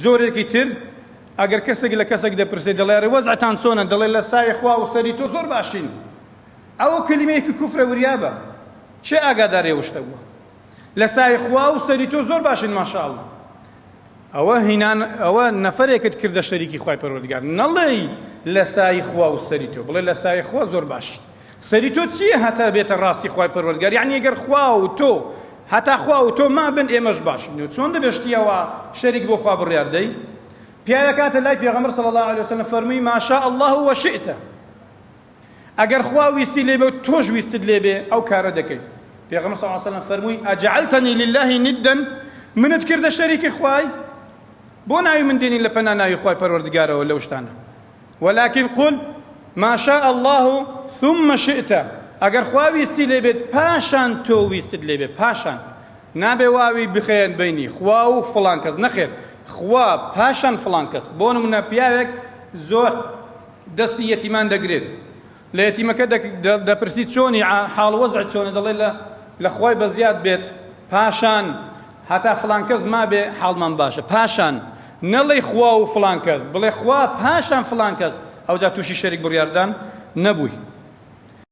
جۆرێکی تر ئەگەر کەسێک لە کەسێک دەپرسێ دەڵێ ئەرێ وەزعتان چۆنە دەڵێ لە سایە خوا و سەری تۆ زۆر باشین ئەوە کەلیمەیەکی کوفرە وریابە کێ ئاگاداری ئەو شتە بووە لە سایە خوا و سەری تۆ زۆر باشین ماشاءاللە ئەوە هینان ئەوە نەفەرێکت کردە شەریکی خوای پەروەردگار نەڵێی لە سای خوا و سەری تۆ بڵێ لە سای خوا زۆر باشی سەری تۆ چییە هەتا بێتە ڕاستی خوای پەروەردگار یعنی ئەگەر خوا و تۆ هەتا خوا و تۆ مابن ئێمەش باشین و چۆن دەبێ شتیەوە شەریک بۆ خوا بڕیار دەی پیاوێک هاتە لای پێغەمبەر صلی الله علیه وسلم فەرمووی ما شاء الله وشئت ئەگەر خوا ویستی لێ بێ و تۆش ویستت لێ بێ ئەو کارە دەکەی پێغەمبەر صلی الله علیه وسلم فەرمووی ئەجعلتنی لله ندا منت کردە شەریکی خوای بۆ ناوی من دێنین لە پەنا ناوی خوای پەروەردگارەوە لەو شتانە ولكن قل ما شاء الله ثم شئت ئەگەر خوا ویستی لێ بێت پاشان تۆ ویستت لێ بێت پاشان نابێ واوی بخەیەن بینی خوا و فڵان کەس نەخێر خوا پاشان فڵان کەس بۆ نمونە پیاوێک زۆر دەستی یەتیمان دەگرێت لە یەتیمەکە دەپرسی چۆنی حاڵ وەزع چۆنە دەڵێ لە لە خوای بەزیاد بێت پاشان هەتا فڵان کەس مابێ حاڵمان باشە پاشان نەڵێ خوا و فڵان کەس بڵێ خوا پاشان فڵان کەس ئەوجا تووشی شەریک بڕیاردان نەبووی.